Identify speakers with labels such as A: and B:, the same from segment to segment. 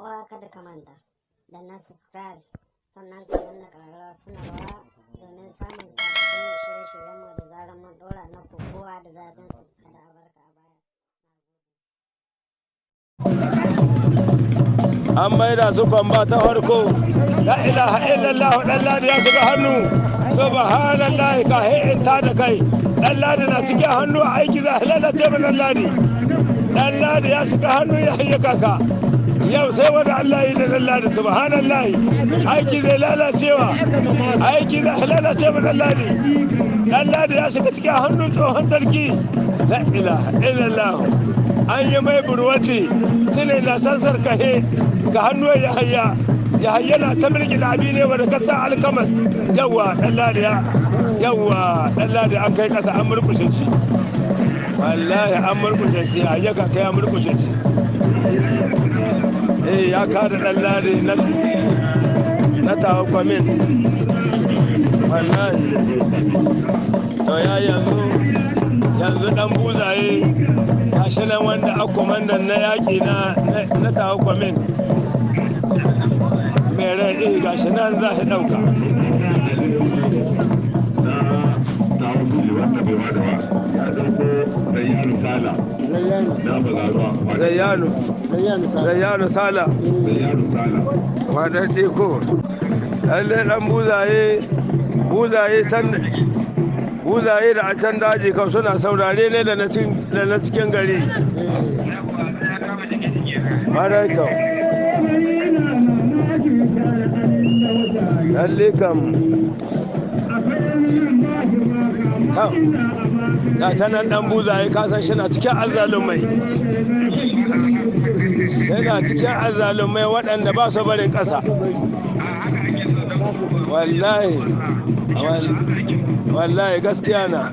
A: Uwa, kada ka manta da na subscribe, sannan ka danna ƙararrawar sanarwa domin samun sababbin shirye-shiryenmu da zarar mun ɗora na kowa da zafin su. Kada a barka a baya.
B: An maida su kwamba ta farko. La ilaha illallah, Dan Ladi ya shiga hannu. Subhanallah, ka in ta da kai. Dan Ladi na cikin hannu, a aiki za lalace ma Dan Ladi. Dan Ladi ya shiga hannu ya hayya kaka. Yau sai wanda Allah yi da Dan Ladi. Subhanallah, aiki zai lalacewa, aiki zai lalace ma Dan Ladi. Dan Ladi ya shiga cikin hannun tsohon sarki. La ilaha illallah, an yi mai burwati shine na sansar kahe ga hannu. Ya hayya, ya hayya na ta mulki da abi ne wanda ka sa alkamas. Yawa, Dan Ladi ya, yawa, Dan Ladi an kai kasa, an murkushe shi. Wallahi an murkushe shi, a yaka kai, an murkushe shi. Eh, ya kada Dan Ladi na Tawa kwamin. Wallahi to ya yanzu dan buzaye gashi nan, wanda a kwamandan na yaƙi na Tawa kwamin mai rai. Eh, gashi nan za shi ɗauka.
C: Na Tawon wanda bai bada ba ya dauko Zayyanu Sala na Bagaruwa.
B: Zayyanu, Zayyanu Sala.
C: Zayyanu Sala.
B: Waɗanɗe ko lallai ɗan buzaye, buzaye can, buzaye da a can daji kan suna saurare ne da na cikin gari. Ƙwarai kam, lalle kam. Ga ta nan, ɗan buzaye, kasan shi na cikin azzalumai, yana cikin azzalumai waɗanda ba su barin ƙasa. Wallahi, wallahi gaskiya na.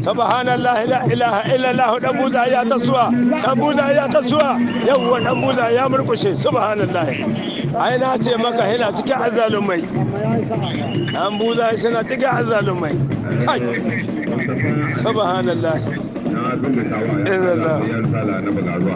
B: Subhanallah, la ilaha illallah, dan buza ya tasuwa, dan buza ya tasuwa. Yawwa, dan buza ya murkushe. Subhanallah, ai na ce maka yana cikin azzalumai. Dan buza shi na cikin azzalumai. Kai, subhanallah.
C: Na Bello Tawa ya kada Zayyanu Sala na Bagaruwa.